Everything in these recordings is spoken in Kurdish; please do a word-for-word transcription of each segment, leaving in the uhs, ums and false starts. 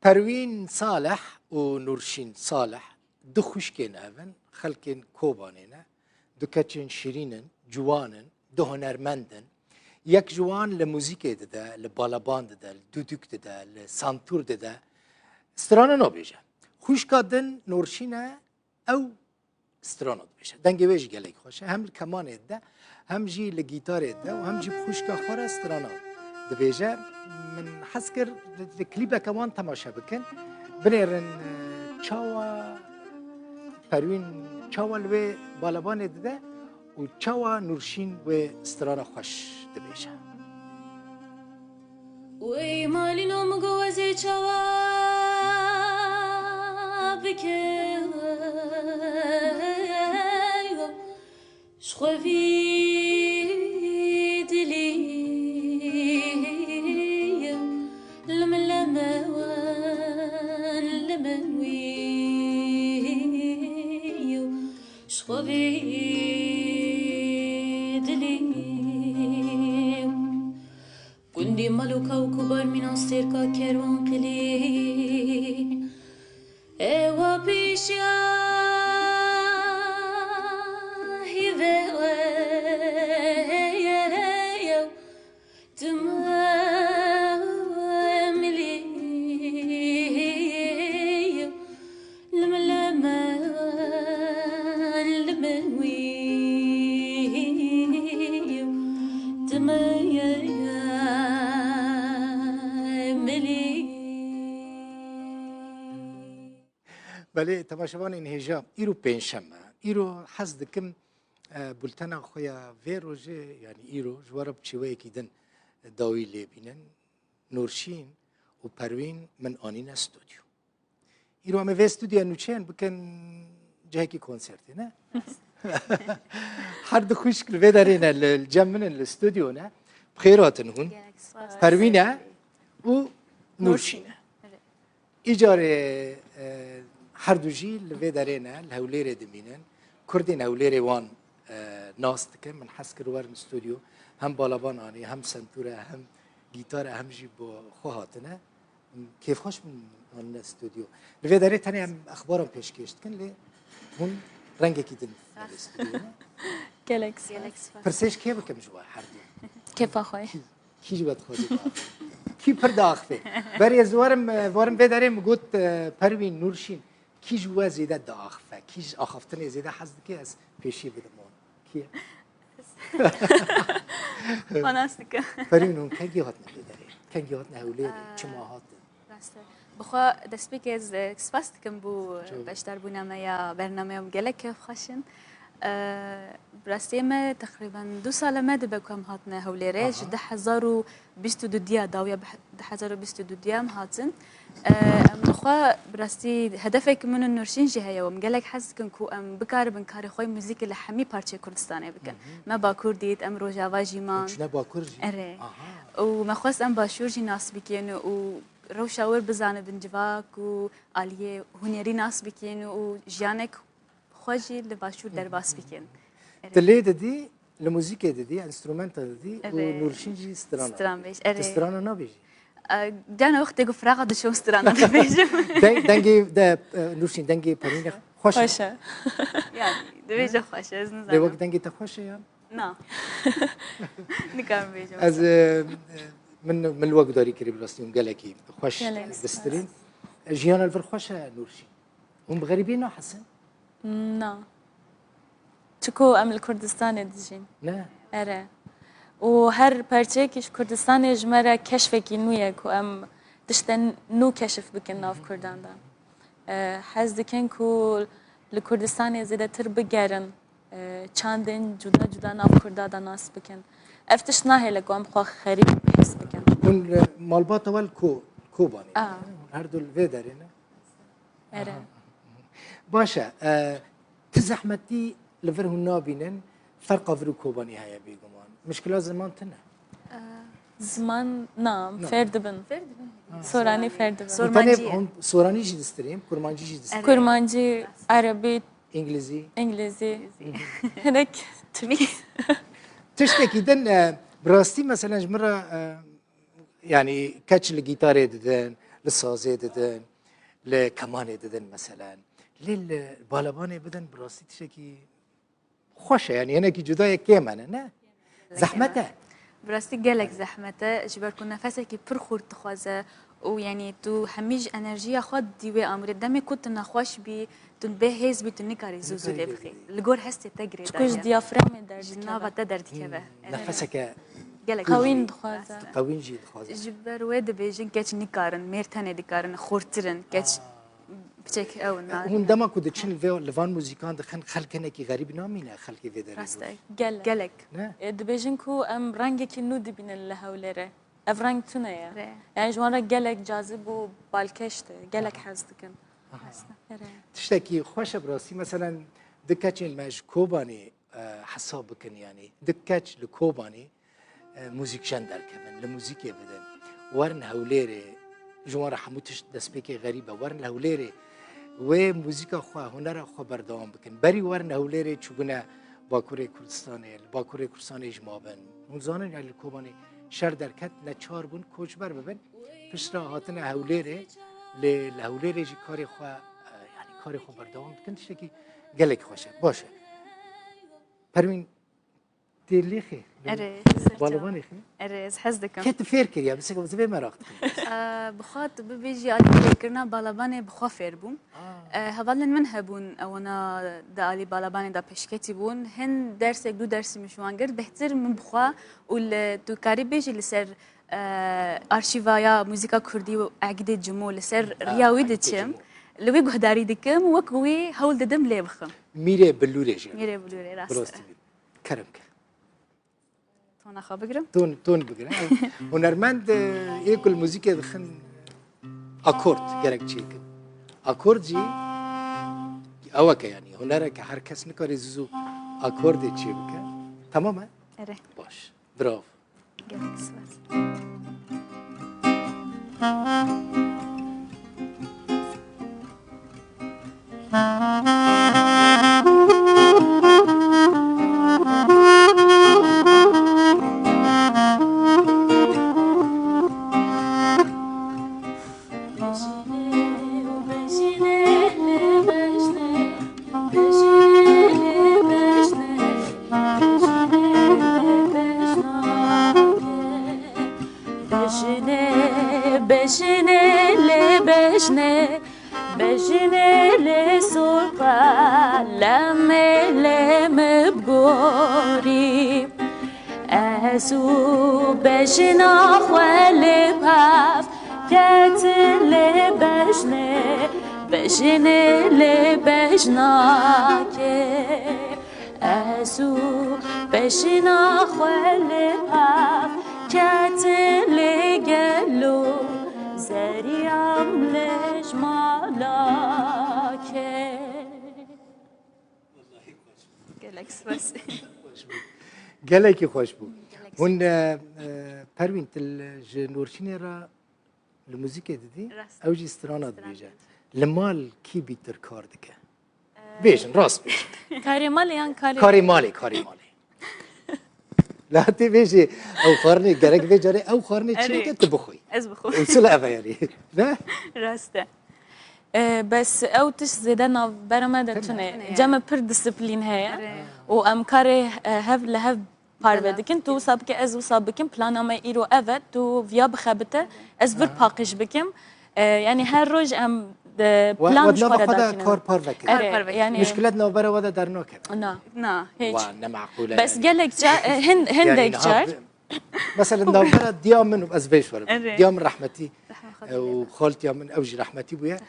Perwîn Salih û Nûrşîn Salih du xwişkên ev in, xelkên Kobanê ne. Du keçên şirîn in, ciwan in, du hunermend in. Yek ji wan li muzîkê dide, li balaban dide, li duduk dide, li santûr dide. Strana nabêje. Xwişka din Nûrşîn e, ew strana dibêje. Dengê wê jî gelek xweş e. Hem li kemanê dide, hem jî li gîtarê dide û hem jî bi xwişka xwe re strana dibêje. Min hez kir li, li klîbeke wan temaşe bikin. Binêrin, e, çawa Perwîn, çawa li wê balabanê dide û çawa Nûrşîn wê strana xweş dibêje. Wey malîno min got ez ê çawa bikim, ji xwe vî dilî li min lemen, li min wî, ji xwe vî dilî. Gundî Maloka û Kubar mîna stêrka kerwan qilî. Ewa pêşiya hîve ye, tim milî. Li min, li min, li min wî, di min ye milî. Belê, temaşevanên hêja, îro pêncşeme. Îro hez dikim, e, bultena xwe ya vê rojê, yanî îro, ji we re bi çêweyekî din dawî lê bînin. Nûrşîn û Perwîn min anîne stûdyo. Îro em ê vê stûdyoya nûçeyan bikin cihekî konsertê, ne? Her du xwişk li vê derê ne, li, li cem min in, li stûdyo ne. Bi xêr hatin hûn. Gelek spas. Perwîn e û Nûrşîn e. Nûrşîn. Evet. Îcarê, e, her du jî li vê derê ne, li Hewlêrê dimînin. Kurdên Hewlêrê wan, e, nas dikin. Min hez kir werin stûdyo. Hem balaban anî, hem sentûr e, hem gîtar e, hem jî bo xwe hatine. Kêfxweş bûn anine stûdyo. Li vê derê tenê em exbaran pêşkêş dikin, lê hûn rengekî din anine stûdyo, ne? Gelek spas. Pirsêş kê bikim ji we her du? Kêfa xwe. Kî, kî ji we dixwaze biaxife? Kî pir diaxife? Berê ez warim, e, warim vê derê min got, e, Perwîn, Nûrşîn, kî ji we zêde diaxife? Kî ji axaftinê zêde hez dike, ez pêşî bidim wan. Kî ye? Xwe nas dikim. Perîn, hûn kengî hatine vê derê? Kengî hatine Hewlêrê? Aa, çima hatin? Rast e. Bi xwe destpêkê ez, e, spas dikim bo beşdarbûna me ya bernameya me, gelek kêfxweş in. E, bi rastî me teqrîben du sala me dibe ku em hatine Hewlêrê. Aha. Ji du hezar û bîst û du diya, dawiya bi he-, du hezar û bîst û du diya em hatin. E, em bi xwe bi rastî hedefek min û Nûrşîn jî heye û em gelek hez dikin ku em bikaribin karê xwe yê muzîkê li hemî parçeyê Kurdistanê bikin. Hı hı. Me Bakur dît, em Rojava jî man. Çûne Bakur jî? Erê. Aha. Û me xwest em Başûr jî nas bikin û rewşa wir bizanibin, civak û aliyê hunerî nas bikin û jiyanek xwe jî li Başûr derbas bikin. Erê. Tu lê didî, li muzîkê didî, enstrumenta didî û Evet. Nûrşîn jî strana Stran dibêje. Bêj, erê. Tu strana nabêjî? E, carna wextê ku firaxa dişom strana dibêjim. Deng-, dengê de, e, Nûrşîn, dengê Perînê xweş e. Xweş e. Yani, dibêje xweş e, ez nizanim. Lê wek dengê te xweş e yan? Na. Nikarim bêjim. Ez, e, e, min, min li we gudarî kirî, bi rastî hûn gelekî xweş Gelek. Distirîn. E, jiyana li vir xweş e, Nûrşîn? Hûn bi xerîbiyê nahesin? Na. Çiko em li Kurdistanê dijîn. Ne? Erê. Û her parçeyekî ji Kurdistanê ji me re keşfekî nû ye ku em tiştên nû keşif bikin nav Kurdan de. E, hez dikin ku li Kurdistanê zêdetir bigerin, e, çandên cuda cuda nav Kurda de nas bikin. Ev tişt nahêle ku em xwe xerîb his bikin. Hûn, e, malbata we li Ko-, Kobanê. A. Hûn her du li vê derê ne? Erê. Aha. Baş e. E, ti zehmetî li vir hûn nabînin, ferqa vir û Kobanê heye bêguman. Mişkila ziman tune? E, ziman, na, Na. Fêr dibin. Fêr dibin. Ha. Soranî fêr dibin. Û tenê Sormancî ye. Hûn soranî jî distirîn, kurmancî jî distirîn. Erê. Kurmancî, erebî, Îngilîzî. Îngilîzî. Hinek Tirkî. Tiştekî din, e, bi rastî, meselen, ji min re, e, yanî keç li gîtarê didin, Li sazê didin, li kemanê didin meselen. Lê li balabanê bidin, bi rastî tiştekî xweş e, yanî hinekî cuda ye, kêm e, ne? Zehmet e. Bi rastî gelek zehmet e, ji ber ku nefesekî pir xurt dixwaze û, yanî, tu hemî ji enerjiya xwe didî wê amûrê. Demê ku tu nexweş bî, tu bê hêz bî, tu nikarî zû zû lê bixî. Li gor hestê te girêdayî ye. Çiku ji diyaframê derdikeve. Ji nava te derdikeve. Hmm, nefeseke gelek qewîn dixwaze. Qewîn jî dixwaze. Ji ber wê dibêjin keç nikarin, mêr tenê dikarin, xurtir in, keç piçek ew in. Hûn dema ku diçin vê, li van muzîkan dixin, xelk hinekî xerîb namîne xelkê vê derê? Rast e, gelek. Gelek. Ne? E, dibêjin ku em rengekî nû dibînin li Hewlêrê. Ev reng tune ye. Rê. Yani ji wan re gelek cazib û balkêş e. Gelek hez dikin. Aha. Rast e. Erê. Tiştekî xweş e bi rastî. Meselen, du keçên me ji Kobanê, e, hesab bikin, yanî du keç li Kobanê, e, muzîkjen derkevin, li muzîkê bidin, werin Hewlêrê, ji wan re hemû tişt destpêkê xerîb e, werin Hewlêrê wê muzîka xwe, hunera xwe berdewam bikin. Berî werin Hewlêrê çûbûne Bakurê Kurdistanê, li Bakurê Kurdistanê jî mabin. Hûn zanin, yani li Kobanê şer derket, neçar bûn koçber bibin. Piştre hatine Hewlêrê, lê li Hewlêrê jî karê xwe, e, yani karê xwe berdewam dikin. Tiştekî gelek xweş e. Baş e. Perwîn, tê lêxê? Erê, ser çav. Balabanê xê? Erê, ez hez dikim. Kê tu fêr kiriye? Bi se-, ez vê meraq dikim. Eee, bi xwe tu bibêjî alî fêrkirina balabanê bi xwe fêr bûm. Aa. Eee, hevalên min hebûn, ewana di alî balabanê de pêşketî bûn. Hin dersek, du dersî min ji wan girt. Bêhtir min bi xwe û li, tu karî bêjî li ser, eee, arşîva ya muzîka kurdî û Egidê Cimo, li ser riya wî diçim. Li wî guhdarî dikim, wek wî hewl didim lê bixim. Mîrê Bilûrê jî. Mîrê Bilûrê, rast e. Bi rastî. Kerem ke. Tona xwe bigirim. Ton, ton bigirin. Ew hunermend, e, ê ku li muzîkê dixin akord gerek çêkin. Akord jî eweke, yanî hunereke her kes nikare zû zû akordê çêbike. Tamam e? Erê. Baş. Bravo. Gelek spas. Bejine, bejine lê bejine, bejine lê sol qalemê lê min bigorî. Ez û bejina xwe lê pev ketin lê bejine, bejine lê bejnake. Ez û bejina xwe lê pev ketin lê gelo zeriyam lê ji mala ke. Gelek spas. Gelekî xweş bû. Gelek spas. Hûn, e, e, Perwîn, tu li, ji Nûrşînê re li muzîkê didî, rast, ew jî strana dibêje. Li mal kî bîtir kar dike? Ee, bêjin, rast bêjin. Karê malê yan karê? Karê malê, karê malê. La tê bêjê, ew xwarinê, gerek vê carê ew xwarinê çêke, tu bixwî. Ez bixwim. Usul ev e yanî. Ne? Rast e. Ee, bes ew tişt zêde navbera me de tune. Tune. Cem e pir disiplîn heye. Erê. Û em karê, e, hev li hev parve dikin. Tu wisa bike, ez wisa bikim. Plana me îro ev e. Tu viya bixebite, ez vir paqij bikim. E, yani her roj em, e, plan ji xwe re dakînin. Kar parve kirin. Erê, yani muşkilet navbera we de dernakeve. Na. Na, hiç. Wa ne meqûl e. Bes gelek car, e, hin-, hindek car. Mesela navbera diya min û ez vê şwerim. Erê. Diya min rehmetî, e, û xaltiya min, ew jî rehmetî bûye.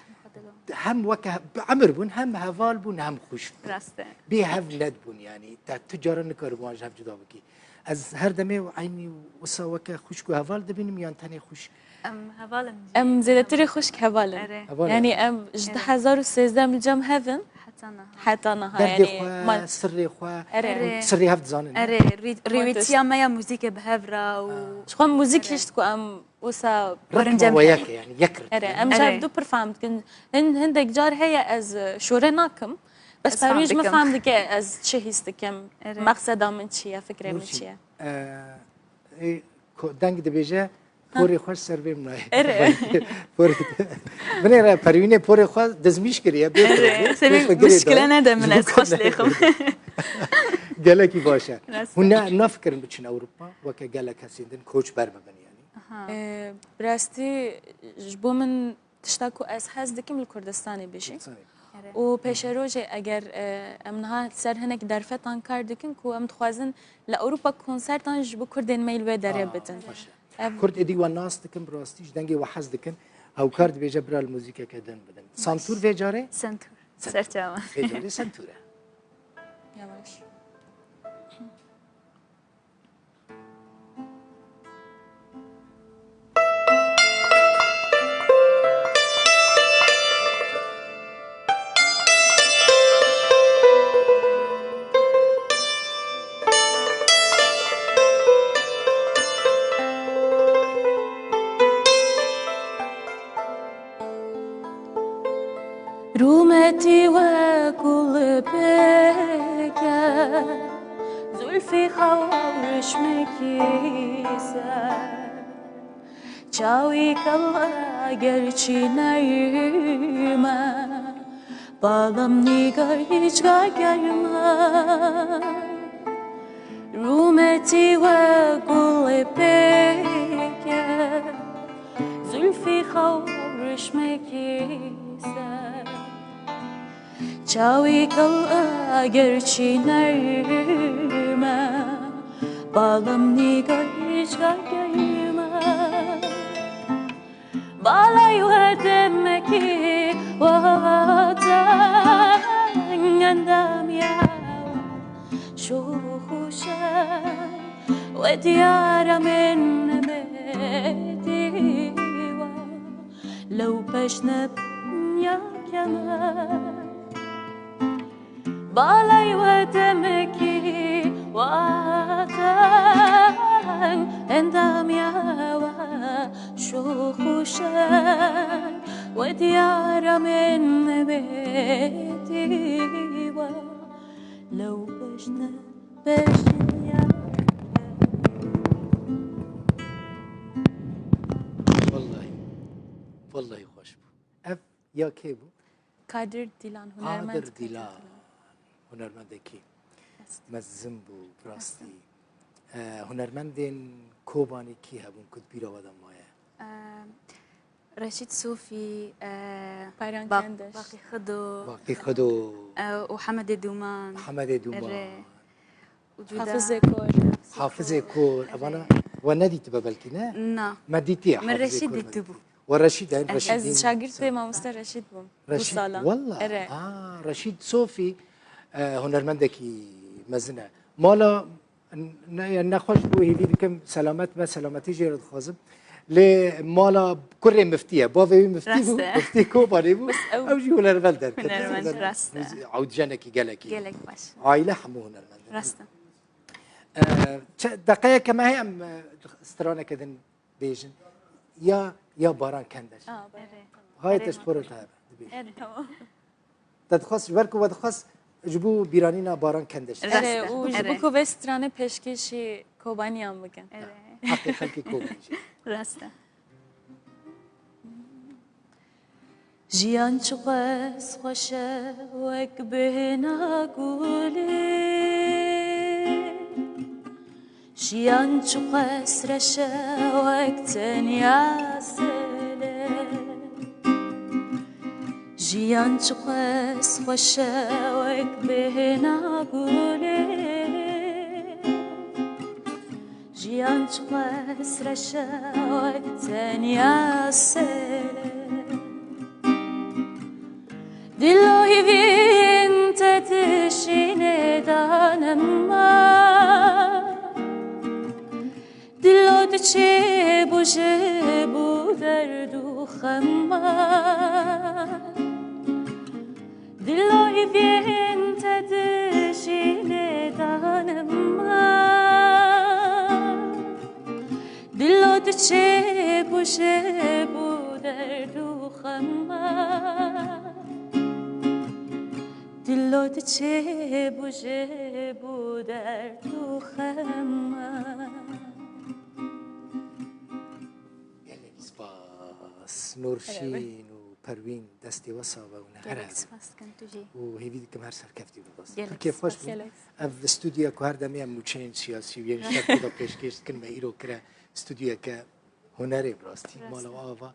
Hem weke he-, bi emir bûn, hem heval bûn, hem xwişk bûn. Rast e. Bê hev nedibûn, yanî te tu cara nikaribû wan ji hev cuda bikî. Ez her demê eynî wisa weke xwişk û heval dibînim, yan tenê xwişk? Em heval in jî. Em zêdetirê xwişk heval in. Erê. Heval in. Yanî em ji du hezar û sêzdeh em li cem hev in. Heta niha. Heta niha, yanî. Derdê xwe, sirrê xwe, erê, sirrê hev dizanin. Erê, rî-, rêwîtiya me ya muzîkê bi hev re û. Ji xwe muzîk hişt ku em Wisa ritma we yek e, yanî yek ritm. Erê, em ji hev du pir fehm dikin. Hin-, hindek car heye ez, e, şûre nakim. Bes Perwîn ji min fehm dike ez çi hîs dikim. Erê. Meqseda min çi ye, fikrê min çi ye. E, e, ko-, deng dibêje, Porê xwe ser vê min nayê. Erê. Porê, binêre Perwînê porê xwe dizmîş kiriye. Bê Erê, porê, semê pêş ve girê muşkile daye. Nede min, ez xweş lêxim. Gelekî baş e. Rast e. Hûn ne, nafikirin biçin Ewropa, weke gelek kesên din koçber bibin yanî? Aha. Ee, bi rastî ji bo min tişta ku ez hez dikim li Kurdistanê bijî. Kurdistanê. Erê. Û pêşerojê eger, e, em niha ser hinek derfetan kar dikin ku em dixwazin li Ewropa konsertan ji bo Kurdên me li wê derê bidin. Aa, baş e. Ev Kurd êdî we nas dikin, bi rastî ji dengê we hez dikin. Hewkar dibêje bira li muzîkeke din bidin. Santûr vê carê? Sentûr. Sentûr. Serçavan. Vê carê sentûr e. Yavaş. Rûmetî we gul pêk e, zulfî xew rişmekî ser. Çawî kela gerçî nerme, balam nîgar hîçga germe. Rûmetî we gulê pêk e, zulfî xew rişmekî ser. Çawî kela gerçî nerme, balam nîgar hîçga germe. Balay we demekî watan endam ya şûx û şen we diyara min nebêdî wa. Lew peş ne ya keme. Balay we demekî watan endam ya we şûx û şen we diyara min nebêdî we. Lew peş ne peş ya. Wellahî, wellahî xweş bû. Ev ya kê bû? Kadir Dîlan, hunermend Kadir Dîlan. Kadir Dîlan. Hunermendekî mezin bû, bi rastî. Mezin. E, hunermendên Kobanî kî hebûn ku di bîra we de maye? E, Reşîd Sofî, e, Bayram Baq-, Kendeş. Baqî Xido. Baqî Xido. E, û Hemedê Dûman. Hemedê Dûman. Erê. Û cuda. Hafizê Kor. Hafizê Kor. Erê. Evana we nedîtibe belkî, ne? Na. Me dîtiye Hafizê Kor. Min Reşîd dîtibû. We Reşîd, e, Reşîd. Ez şagirdê mamoste Reşîd bûm. Reşîd, wella? Erê. Ha, Reşîd Sofî, e, hunermendekî mezin e. Mala n-, ne, nexweş bû, hêvî dikim selamet be, selametî jê re dixwazim. Lê mala kurê miftî ye. Bavê wî miftî bû, rast e, miftî Kobanê bû. Bes ew ew jî hunermend derket. Hunermend, rast e. Ewdjenekî gelekî. Gelek baş. Aîle hemû hunermend in. Rast e. E, çe-, deqeyeke me heye em, e, straneke din bêjin. Ya, ya Baran Kendeş. Aa, Baran. Erê. Hayê te ji porê te hebe, dibêjin. Erê, tamam. Te dixwest, ji ber ku we dixwest ji bo bîranîna Baran Kendeş. Rast e. Erê, û ji bo ku vê stranê pêşkêşî Kobaniyan bikin. Erê. Heqê xelkê Kobanî jî. Rast e. Jiyan çiqas xweş e wek bêhna gulê. Jiyan çiqas reş e wek tenya sele. Jiyan çiqas xweş e wek bêhna gulê. Jiyan çiqas reş e wek tenya sele. Dilo hîvîn te dişîne danim ma. Dilo diçe bû ji bo derd û xem ma. Dilo hîvên te dijî lêdanim ma. Dilo diçe bû ji bo derd û xem ma. Dilo diçe bû ji bo derd û xem ma. Snorşîn û Perwîn destê we sax be û ne here. Gelek spas dikim tu jî. Û hêvî dikim her serkeftî bibas. Gelek spas. Pir kêfxweş bûm. Ev studyoya ku her demê em mûçeyên siyasî û yên şertî de pêşkêş dikin, me îro kire studyoyeke hunerê bi rastî. Mala we ava.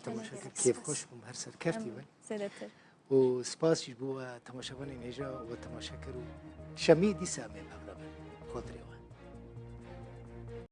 Temaşe kir, kêfxweş bûm, her serkeftî bin. Zêdetir. Û spas jî ji bo we temaşevanên hêja we temaşe kir û şemî dîsa em ê bi hev re bin. Xatirê we.